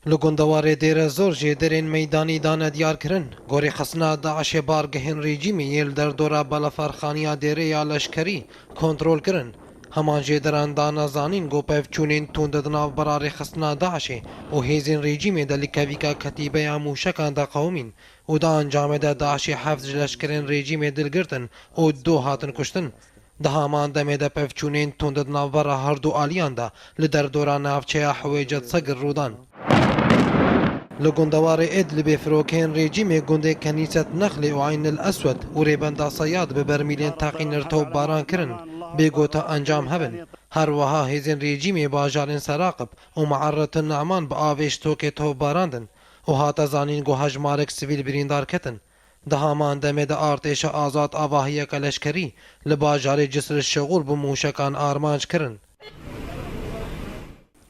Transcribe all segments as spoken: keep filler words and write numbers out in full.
Li gundewarê Dêre Zor jêderên meydanî dane diyarkirin, gorî xistina DAIŞê bargehên rejîmê yê li derdora balaferxaniya dêrê ya leşkerî kontrol kirin. Heman jêderan dane zanîn ku pevçûnên tund di navbera rêxistina DAIŞê û hêzên rejîmê de li kevîka ketîbeya mûşekan de qewimîn û di encamê de DAIŞê heft ji leşkerên rejîmê dil girtin û du hatin kuştin. Di haman demê de pevçûnên tund di navbera herdu aliyan de li derdora navçeya Hewêcet Segir rû dan. Li gundewarê Idlibê firokeyên rejîmê gundê Kenîset Nexlê û Eyn el Eswed û rêbenda Seyad bi bermîlên teqînir topbaran kirin, bê ku ta encam hebin. Her wiha hêzên rejîmê bajarên Seraqib û Me'erretin Ne'man bi avê ji tokê topbarandin û hate zanîn ku hejmarek sivîl birîndar ketin. Di haman demê de artêşa azad avahiyeke leşkerî li bajarê Cisr Şixûr bi mûşekan armanc kirin.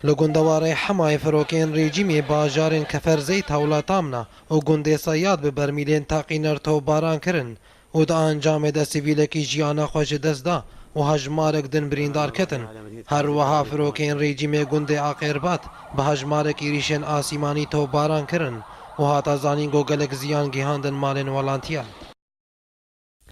Li gundewarê Hemayê firokeyên rejîmê bajarên Kefer Zeyt Hewla Tamna û gundê Seyad bi bermîlên teqîner topbaran kirin û di encamê de sivîlekî jiyana xwe ji dest da û hejmarek din birîndar ketin. Her wiha firokeyên rejîmê gundê Aqêrbat bi hejmarek êrîşên asîmanî topbaran kirin û hate zanîn ku gelek ziyan gihandin malên welantiyan.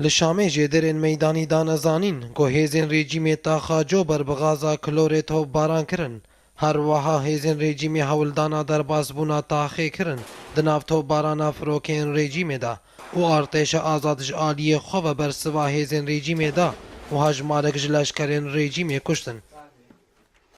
Li Şamê jêderên meydanî dane zanîn ku hêzên rejîmê taxa Cober bi gaza klorê topbaran kirin. Her wiha hêzên rejîmê hewldana derbasbûna taxê kirin di nav topbarana firokeyên rejîmê de û artêşa azad ji aliyê xwe ve bersiva hêzên rejîmê da û hejmarek ji leşkerên rejîmê kuştin.